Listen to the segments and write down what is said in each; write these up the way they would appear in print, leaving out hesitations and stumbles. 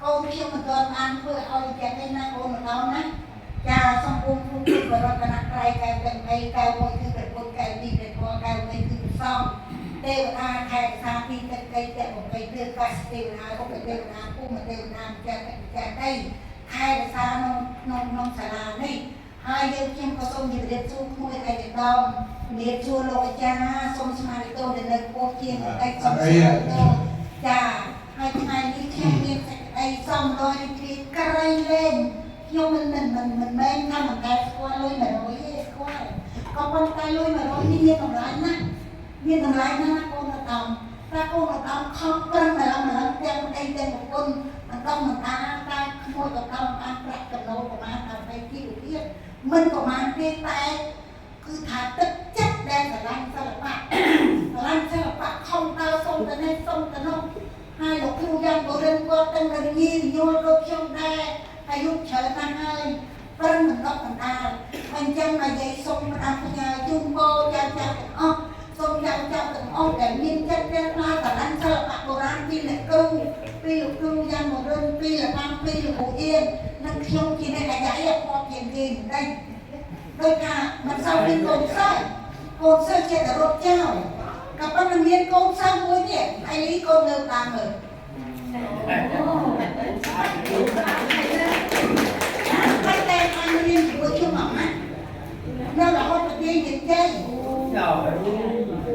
កូនខ្ញុំមិនទាន់បានធ្វើឲ្យចឹងទេណាកូនម្ដងណាចាសូមគុំគុំគុំបរតនត្រ័យកែវទាំង3កែវមួយគឺព្រះពុទ្ធកែវពីរព្រះធម៌កែវមួយគឺព្រះសង្ឃទេវតាខែសាទីទឹកកៃតបំបីទើកាសទេវតាឧបទេវតាភូមិទេវតាម្ចាស់ម្ចាស់ដីខែរសាក្នុងក្នុងក្នុងសាលានេះហើយយើងខ្ញុំក៏សូមជម្រាបសួរក្មួយឯកឧត្តមជំរាបសួរលោកអាចារ្យសូមស្មារតីទោសដែលនៅខ្ពស់ជាងបន្តិចសូមស្មារតីទោសចាហើយថ្ងៃនេះខ្ញុំមានសេចក្តីសំរយរីករាយក្រៃលែងខ្ញុំមិនមិនមិនមិនមែនថាមិនដែលស្គាល់លុយ100ទេស្គាល់ក៏ប៉ុន្តែលុយ100នេះមានតម្លៃណាស់មានតម្លៃណាស់ណាកូនឧត្តមតែកូនឧត្តមខំប្រឹងម្លងម្លងទាំងប្តីទាំងប្រពន្ធបន្តមិនតាតែក្មួយឧត្តមបានប្រាក់ចំណូលប្រមាណដើម្បីជីវភាពមិនប្រមាណទេតែគឺថាទឹកចិត្តដែលស្រឡាញ់សិល្បៈស្រឡាញ់សិល្បៈខំដើរសុំទៅនេះសុំទៅនោះហើយលោកគ្រូយ៉ាងបរិនគាត់ទាំងរញីរញ័រដូចខ្ញុំដែរអាយុច្រើនណាស់ហើយប្រឹងមិនដកបណ្ដាលអញ្ចឹងមកយាយសុំផ្ដាំផ្ញើជូនពរចៅចៅទាំងអស់សូមចៅចៅទាំងអស់ដែលមានចិត្តជ្រះថ្លាស្រឡាញ់សិល្បៈបុរាណពីអ្នកគ្រូពីលោកគ្រូយ៉ាងបរិនពីលបានពីលោកគ្រូអៀននិងខ្ញុំជាអ្នកអាយ៉ៃអត់ជាងគេមិនដេញដោយថាមិនសូវមានកូនសិស្សកូនសិស្សចេះតែរត់ចោលក៏ប៉ុន្តែមានកូនសិស្សមួយទៀតហើយលីកូននៅតាមមើល ហើយតែបានរៀនជាមួយខ្ញុំអត់ណានៅរហូតទៅទាញជ័យ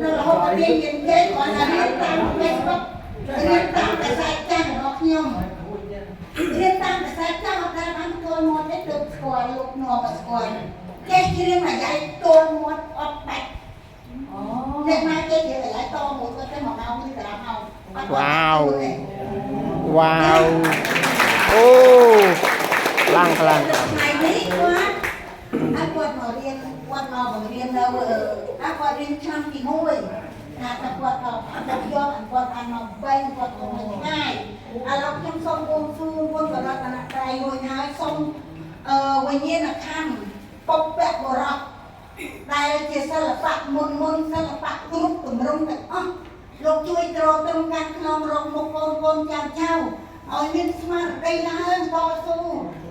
នៅរហូតទៅទាញជ័យគាត់ថារៀនតាម Facebook រៀនតាមកាសែតចាស់របស់ខ្ញុំរៀនតាមកាសែតចាស់អត់ដែលបានស្គាល់មាត់ទេទើបស្គាល់លោកនាំមកស្គាល់ចេះច្រៀងអាយ៉ៃទល់មាត់អត់បាច់អ្នកណាចេះច្រៀងអាយ៉ៃតមួយគាត់ទៅ1ម៉ោងឬកន្លះម៉ោងអត់ វ៉ាវវ៉ាវអូខ្លាំងខ្លាំង ថ្ងៃនេះគាត់ឲ្យគាត់មករៀនគាត់មកបង្រៀននៅអើគាត់រៀនឆ្នាំទី1ថាតែគាត់ក៏អត់យកអគាត់បានមកបីគាត់ក៏មកឆ្ងាយឥឡូវខ្ញុំសូមបួងសួងគុណបរតនត្រ័យរួចហើយសូមអឺវិញ្ញាណក្ខន្ធបុព្វបុរសដែលជាសិល្បៈមុនមុនសិល្បៈគ្រប់ទម្រង់ទាំងអស់លោកជួយទ្រទ្រង់កាន់ខ្នងរកមុខកូនកូនចៅចៅឲ្យមានស្មារតីឡើងតស៊ូ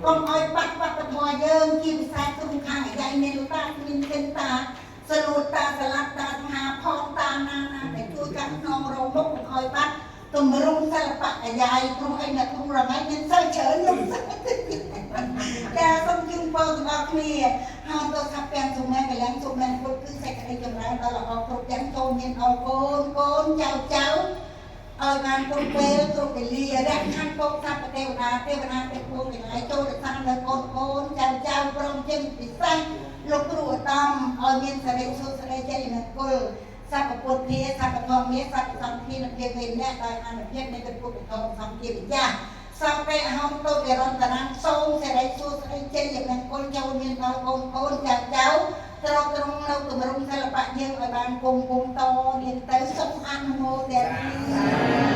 កុំឲ្យបាត់វប្បធម៌យើងជាពិសេសគ្រូខាងអាយ៉ៃមានលោកតាមានចិនតាសលួតតាសាឡាត់តាសហាផនតាណាណាដែលជួយកាន់ខ្នងរកមុខកុំឲ្យបាត់ទម្រង់សិល្បៈអាយ៉ៃព្រោះអីអ្នកគ្រូរងៃមានសិស្សច្រើនលោកសិស្សចាសូមជូនពរទាំងអស់គ្នាហើយទៅថាពាំងសុមេកលាំងសុមេពុទ្ធគឺសេចក្តីចម្រើនដល់ល្អគ្រប់យ៉ាងចូលមានដល់កូនកូនចៅចៅឲ្យបានគ្រប់ពេលគ្រប់វេលារក្ខន្ធពុកសព្វទេវតាទេវតាទេពូទាំងឡាយចូលរក្សានៅកូនកូនចៅចៅព្រមជាពិសេសលោកគ្រូឧត្តមឲ្យមានសិរីសួស្តីជ័យមង្គលសព្វពុទ្ធាសព្វធម្មាសព្វសង្ឃានភាពវេនៈដោយអនុភាពនៃព្រះពុទ្ធធម៌សង្ឃាវិជ្ជាសង្ឃេអហំតុនិរន្តរំសូមសិរីសួស្តីជ័យមង្គលចូលមានដល់កូនកូនចៅចៅត្រត្រង់នៅទម្រង់សិល្បៈយើងឲ្យបានគង់គង់តរៀនទៅសូមអនុមោទនា។